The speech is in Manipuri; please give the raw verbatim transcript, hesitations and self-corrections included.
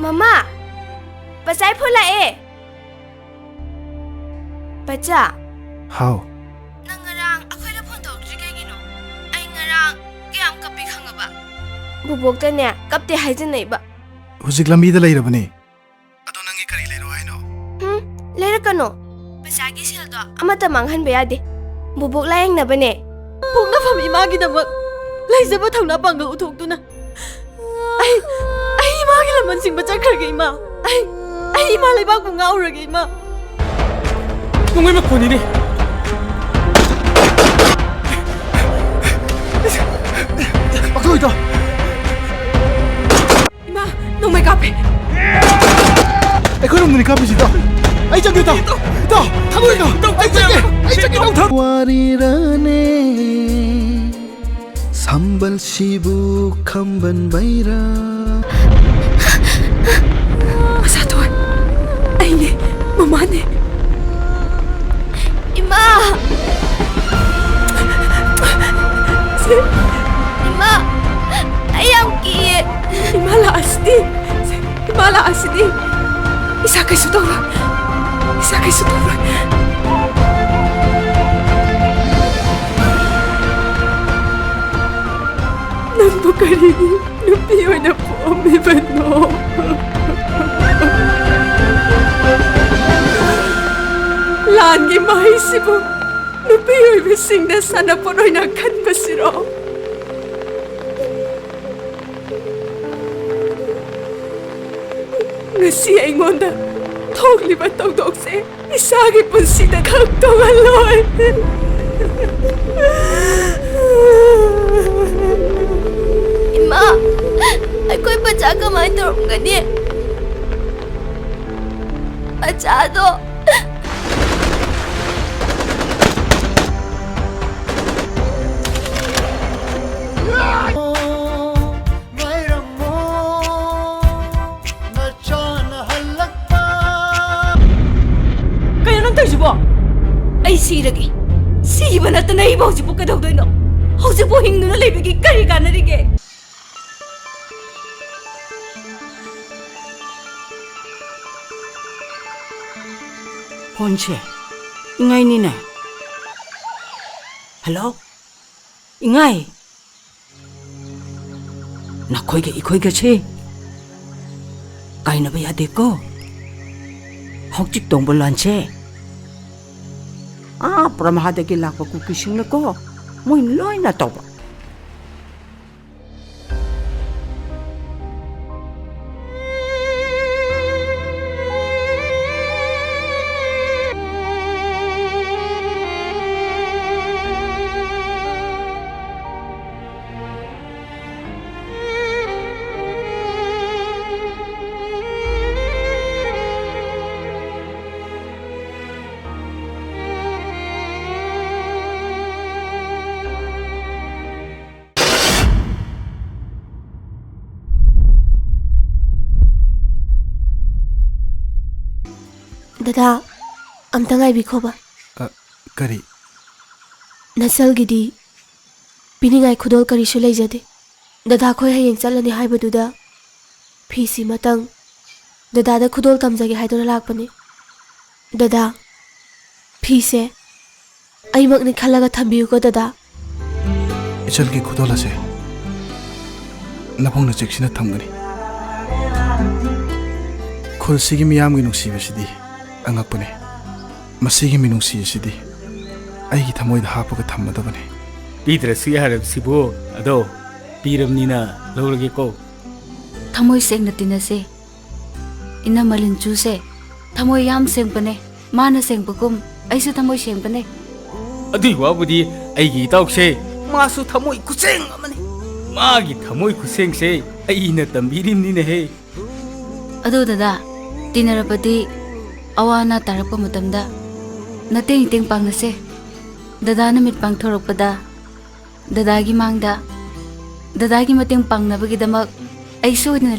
ꯃꯃꯥ, ꯄꯆꯥꯏ ꯐꯣꯟ ꯂꯥꯛꯑꯦ꯫ ꯄꯆꯥ꯫ ꯍꯥꯎ꯫ ꯅꯪ ꯉꯔꯥꯡ ꯑꯩꯈꯣꯏꯗ ꯐꯣꯟ ꯇꯧꯔꯛꯇ꯭ꯔꯤ ꯀꯩꯒꯤꯅꯣ? ꯑꯩ ꯉꯔꯥꯡ ꯀꯌꯥꯝ ꯀꯞꯄꯤ ꯈꯪꯉꯕ? ꯕꯨꯕꯣꯛꯇꯅꯦ, ꯀꯞꯇꯦ ꯍꯥꯏꯖꯟꯅꯩꯕ꯫ ꯍꯧꯖꯤꯛ ꯂꯝꯕꯤꯗ ꯂꯩꯔꯕꯅꯦ꯫ ꯑꯗꯣ ꯅꯪꯒꯤ ꯀꯔꯤ ꯂꯩꯔꯣ ꯍꯥꯏꯅꯣ? ꯎꯝ, ꯂꯩꯔꯛꯀꯅꯣ꯫ ꯄꯩꯁꯥꯒꯤ ꯁꯦꯜꯗꯣ ꯑꯃꯠꯇ ꯃꯥꯡꯍꯟꯕ ꯌꯥꯗꯦ꯫ ꯕꯨꯕꯣꯛ ꯂꯥꯌꯦꯡꯅꯕꯅꯦ꯫ ꯄꯣꯛꯅꯐꯝ ꯏꯃꯥꯒꯤꯗꯃꯛ ꯂꯩꯖꯕ ꯊꯧꯅꯥ ꯄꯥꯡꯒꯜ ꯎꯊꯣꯛꯇꯨꯅ ꯑꯩ, ꯑꯩ ꯏꯃꯥꯒꯤ ꯂꯃꯟ ꯁꯤꯡꯕ ꯆꯠꯈ꯭ꯔꯒꯦ, ꯏꯃꯥ꯫ ꯑꯩ, ꯑꯩ ꯏꯃꯥ ꯂꯩꯕꯥꯛꯄꯨ ꯉꯥꯛꯎꯔꯒꯦ, ꯏꯃꯥ꯫ ꯅꯣꯡꯃꯩ ꯃꯈꯣꯟꯅꯤꯅꯦ꯫ ꯑꯩꯈꯣꯏꯗꯣ ꯏꯃꯥ, ꯅꯣꯡꯃꯩ ꯀꯥꯞꯄꯦ꯫ ꯑꯩꯈꯣꯏꯔꯣꯝꯗꯅꯤ ꯀꯥꯞꯄꯤꯁꯤ, ꯏꯇꯥꯎ꯫ ꯑꯩ ꯆꯠꯀꯦ, ꯏꯇꯥꯎ꯫ ꯏꯇꯥꯎ, ꯊꯝꯃꯣ, ꯏꯇꯥꯎ꯫ ꯏꯇꯥꯎ, ꯑꯩ ꯆꯠꯀꯦ, ꯑꯩ ꯆꯠꯀꯦ, ꯏꯇꯥꯎ꯫ ꯋꯥꯔꯤꯔꯅꯦ, ꯁꯝꯕꯜꯁꯤꯕꯨ ꯈꯝꯕꯟꯕꯩꯔꯥ? ꯃꯁꯥꯊꯣꯏ, ꯑꯩꯅꯦ, ꯃꯃꯥꯅꯦ꯫ ꯏꯃꯥ! ꯏꯃꯥ! ꯑꯩ ꯌꯥꯝ ꯀꯤꯌꯦ꯫ ꯏꯃꯥ ꯂꯥꯛꯑꯁꯤꯗꯤ꯫ ꯏꯃꯥ ꯂꯥꯛꯑꯁꯤꯗꯤ꯫ ꯏꯁꯥ ꯀꯩꯁꯨ ꯇꯧꯔꯣꯏ꯫ ꯏꯁꯥ ꯀꯩꯁꯨ ꯇꯧꯔꯣꯏ꯫ ꯅꯪꯕꯨ ꯀꯔꯤꯒꯤ ꯅꯨꯄꯤ ꯑꯣꯏꯅ ꯄꯣꯛꯑꯝꯃꯤꯕꯅꯣ? ꯂꯥꯟꯒꯤ ꯃꯍꯩꯁꯤꯕꯨ ꯅꯨꯄꯤ ꯑꯣꯏꯕꯁꯤꯡꯅ ꯁꯥꯟꯅꯄꯣꯠ ꯑꯣꯏꯅ ꯈꯟꯕꯁꯤꯔꯣ? ꯉꯁꯤ ꯑꯩꯉꯣꯟꯗ ꯊꯣꯛꯂꯤꯕ ꯊꯧꯗꯣꯛꯁꯦ ꯏꯁꯥꯒꯤ ꯄꯨꯟꯁꯤꯗ ꯈꯪ ꯊꯣꯛꯍꯜꯂꯣꯏ꯫ ꯏꯃꯥ, ꯑꯩꯈꯣꯏ ꯄꯆꯥ ꯀꯃꯥꯏꯅ ꯇꯧꯔꯝꯒꯅꯤ? ꯄꯆꯥꯗꯣ ꯉꯥꯏꯔꯝꯃꯣ, ꯅꯆꯥꯅ ꯍꯜꯂꯛꯄ꯫ ꯀꯩꯅꯣ ꯅꯪ ꯇꯧꯔꯤꯁꯤꯕꯣ? ꯑꯩ ꯁꯤꯔꯒꯦ꯫ ꯁꯤꯕ ꯅꯠꯇꯅ ꯑꯩꯕꯨ ꯍꯧꯖꯤꯛꯄꯨ ꯀꯩꯗꯧꯗꯣꯏꯅꯣ? ꯍꯧꯖꯤꯛꯄꯨ ꯍꯤꯡꯗꯨꯅ ꯂꯩꯕꯒꯤ ꯀꯔꯤ ꯀꯥꯟꯅꯔꯤꯒꯦ? ꯐꯣꯟꯁꯦ ꯏꯉꯥꯏꯅꯤꯅꯦ꯫ ꯍꯜꯂꯣ, ꯏꯉꯥꯏ꯫ ꯅꯈꯣꯏꯒ ꯑꯩꯈꯣꯏꯒꯁꯦ ꯀꯥꯏꯅꯕ ꯌꯥꯗꯦꯀꯣ꯫ ꯍꯧꯖꯤꯛ ꯇꯣꯡꯕ ꯂꯥꯟꯁꯦ ꯑꯥ ꯕ꯭ꯔꯍ꯭ꯃꯥꯗꯒꯤ ꯂꯥꯛꯄ ꯀꯨꯀꯤꯁꯤꯡꯅꯀꯣ, ꯃꯣꯏ ꯂꯣꯏꯅ ꯇꯧꯕ꯫ ꯗꯗꯥ, ꯑꯝꯇ ꯉꯥꯏꯕꯤꯈꯣꯕ꯫ ꯑ, ꯀꯔꯤ? ꯅꯆꯜꯒꯤꯗꯤ ꯄꯤꯅꯤꯡꯉꯥꯏ ꯈꯨꯗꯣꯜ ꯀꯔꯤꯁꯨ ꯂꯩꯖꯗꯦ꯫ ꯗꯗꯥ ꯈꯣꯏ ꯍꯌꯦꯡ ꯆꯠꯂꯅꯤ ꯍꯥꯏꯕꯗꯨꯗ ꯐꯤꯁꯤꯃꯇꯪ ꯗꯗꯥꯗ ꯈꯨꯗꯣꯜ ꯇꯝꯖꯒꯦ ꯍꯥꯏꯗꯨꯅ ꯂꯥꯛꯄꯅꯤ꯫ ꯗꯗꯥ, ꯐꯤꯁꯦ ꯑꯩꯃꯛꯅꯤ ꯈꯜꯂꯒ ꯊꯝꯕꯤꯌꯨꯀꯣ ꯗꯗꯥ꯫ ꯏꯆꯜꯒꯤ ꯈꯨꯗꯣꯜ ꯑꯁꯦ ꯅꯕꯨꯡꯅ ꯆꯦꯛꯁꯤꯟꯅ ꯊꯝꯒꯅꯤ꯫ ꯈꯨꯜꯁꯤꯒꯤ ꯃꯤꯌꯥꯝꯒꯤ ꯅꯨꯡꯁꯤꯕꯁꯤꯗꯤ ꯑꯉꯛꯄꯅꯤ꯫ ꯃꯁꯤꯒꯤ ꯃꯤꯅꯨꯡꯁꯤ ꯑꯁꯤꯗꯤ ꯑꯩꯒꯤ ꯊꯃꯣꯏꯗ ꯍꯥꯞꯄꯒ ꯊꯝꯃꯗꯕꯅꯤ꯫ ꯄꯤꯗ꯭ꯔꯁꯨ ꯌꯥꯔꯕꯁꯤꯕꯨ, ꯑꯗꯣ ꯄꯤꯔꯕꯅꯤꯅ ꯂꯧꯔꯒꯦꯀꯣ꯫ ꯊꯃꯣꯏ ꯁꯦꯡꯅ ꯇꯤꯟꯅꯁꯦ꯫ ꯏꯅꯝꯃ ꯂꯤꯟꯆꯨꯁꯦ ꯊꯃꯣꯏ ꯌꯥꯝ ꯁꯦꯡꯕꯅꯦ꯫ ꯃꯥꯅ ꯁꯦꯡꯕꯒꯨꯝ ꯑꯩꯁꯨ ꯊꯃꯣꯏ ꯁꯦꯡꯕꯅꯦ꯫ ꯑꯗꯨꯏ ꯋꯥꯕꯨꯗꯤ ꯑꯩꯒꯤ ꯏꯇꯥꯎꯁꯦ, ꯃꯥꯁꯨ ꯊꯃꯣꯏ ꯈꯨꯁꯦꯡ ꯑꯃꯅꯤ꯫ ꯃꯥꯒꯤ ꯊꯃꯣꯏ ꯈꯨꯁꯦꯡꯁꯦ ꯑꯩꯅ ꯇꯝꯕꯤꯔꯤꯕꯅꯤꯅꯦꯍꯦ꯫ ꯑꯗꯨ ꯗꯗꯥ, ꯇꯤꯟꯅꯔꯕꯗꯤ ꯑꯋꯥ ꯑꯅꯥ ꯇꯥꯔꯛꯄ ꯃꯇꯝꯗ ꯅꯇꯦꯡ ꯏꯇꯦꯡ ꯄꯥꯡꯅꯁꯦ꯫ ꯗꯗꯥꯅ ꯃꯤꯠ ꯄꯥꯡꯊꯣꯔꯛꯄꯗ ꯗꯗꯥꯒꯤ ꯃꯥꯡꯗ ꯗꯗꯥꯒꯤ ꯃꯇꯦꯡ ꯄꯥꯡꯅꯕꯒꯤꯗꯃꯛ ꯑꯩ ꯁꯣꯏꯗꯅ